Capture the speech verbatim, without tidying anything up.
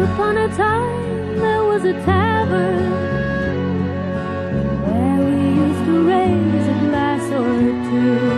Upon a time there was a tavern where we used to raise a glass or two.